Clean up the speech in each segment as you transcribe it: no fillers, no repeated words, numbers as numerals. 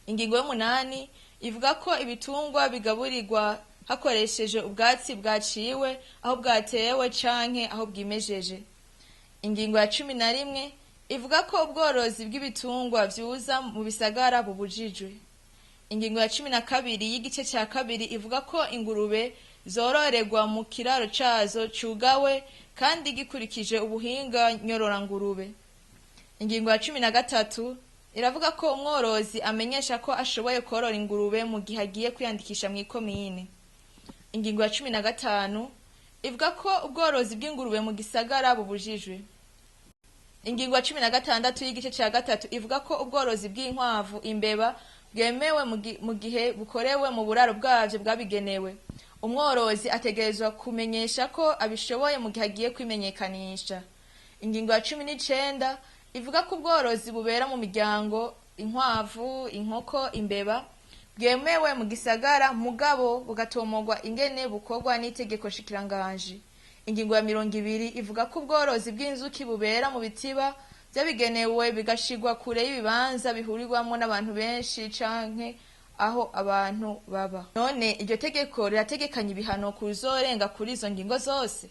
Ingingo y'umunani ivuga ko ibitungwa bigaburirwa hakoresheje ubwatsi bwaciwe aho bwatewe canke aho bwimejeje. Ingingo ya 11 ivuga ko ubworozi bw'ibitungwa vyuza mu bisagara bubujijwe. Ingingo ya 12 y'igice ca kabiri ivuga ko ingurube zororerwa mu kiraro cazo cugawe kandi gikurikije ubuhinga nyororangurube. Ingingo ya 13 iravuga ko umworozi amenyesha ko ashoboye korora ingurube mu gihe agiye kwiyandikisha mw'ikomine. Ingingo ya 15 ivuga ko ubworozi bw'ingurube mu gisagara bubujijwe. Ingingo ya 16 y'igice ca gatatu ivuga ko ubworozi bw'inkwavu, imbeba bwemewe mu gihe bukorewe mu buraro bwavyo bwabigenewe. Umworozi ategerezwa kumenyesha ko abishoboye mu gihe agiye kwimenyekanisha. Ingingo ya 19 ivuga ko ubworozi bubera mu miryango, inkwavu, inkoko, imbeba bwemewe mu gisagara mugabo bugatomogwa ingene bukorwa n'itegeko nshikiranganji. Ingingo ya 20 ivuga ko ubworozi bw'inzuki bubera mu bitiba vyabigenewe bigashirwa kure y'ibibanza bihurirwamwo n'abantu benshi canke aho abantu baba. None iryo tegeko rirategekanya ibihano kuzorenga kuri izo ngingo zose?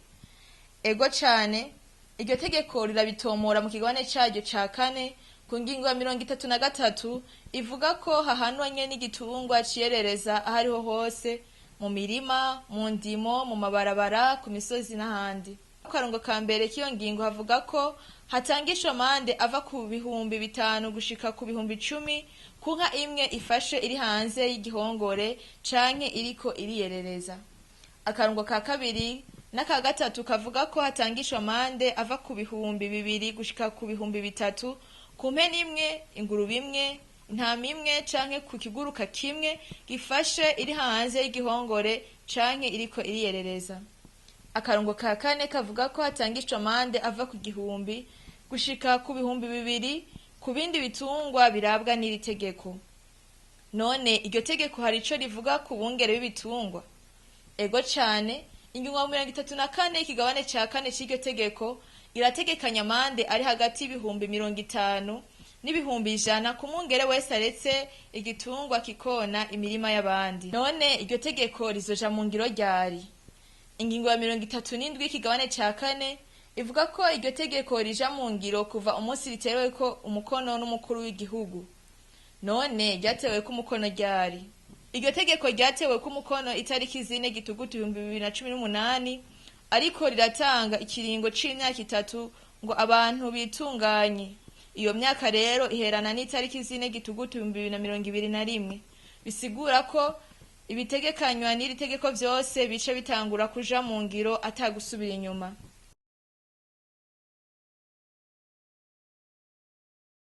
Ego cane, iryo tegeko rirabitomora mu kigabane caryo ca kane ku ngingo ya 33 ivuga ko hahanwa nyene igitungwa ciyerereza ahariho hose, mu mirima, mu ndimo, mu mabarabara, ku misozi n'ahandi. Ku karongo ka mbere k'iyo ngingo havuga ko hatangishwa amande ava ku 5000 gushika ku 10,000 ku nka imwe ifashe iri hanze y'igihongore canke iriko iriyerereza. Akarongo ka kabiri n'aka gatatu kavuga ko hatangishwa amande ava ku 2000 gushika ku 3000 ku mpene imwe, ingurube imwe, intama imwe canke ku kiguruka kimwe gifashe iri hanze y'igihongore canke iriko iriyerereza. Akarongo ka kane kavuga ko hatangishwa amande ava ku 1000 gushika ku 2000 ku bindi bitungwa birabwa n'iri tegeko. None iryo tegeko hari ico rivuga ku bungere b'ibitungwa? Ego cane, ingingo ya 34 ikigabane ca kane c'iryo tegeko irategekanya amande ari hagati y'50,000 n'100,000 ku mwungere wese aretse igitungwa kikona imirima y'abandi. None iryo tegeko rizoja mu ngiro ryari? Ingingo ya 37 ikigabane ca kane ivuga ko iryo tegeko rija mu ngiro kuva umunsi ritereweko umukono n'umukuru w'igihugu. None ryateweko umukono ryari? Iryo tegeko ryateweko umukono itariki 4 Gitugutu 2018, ariko riratanga ikiringo c'imyaka 3 ngo abantu bitunganye. Iyo myaka rero iherana n'itariki 4 Gitugutu 2021. Bisigura ko ibitegekanywa n'iri tegeko vyose bice bitangura kuja mu ngiro atagusubira inyuma.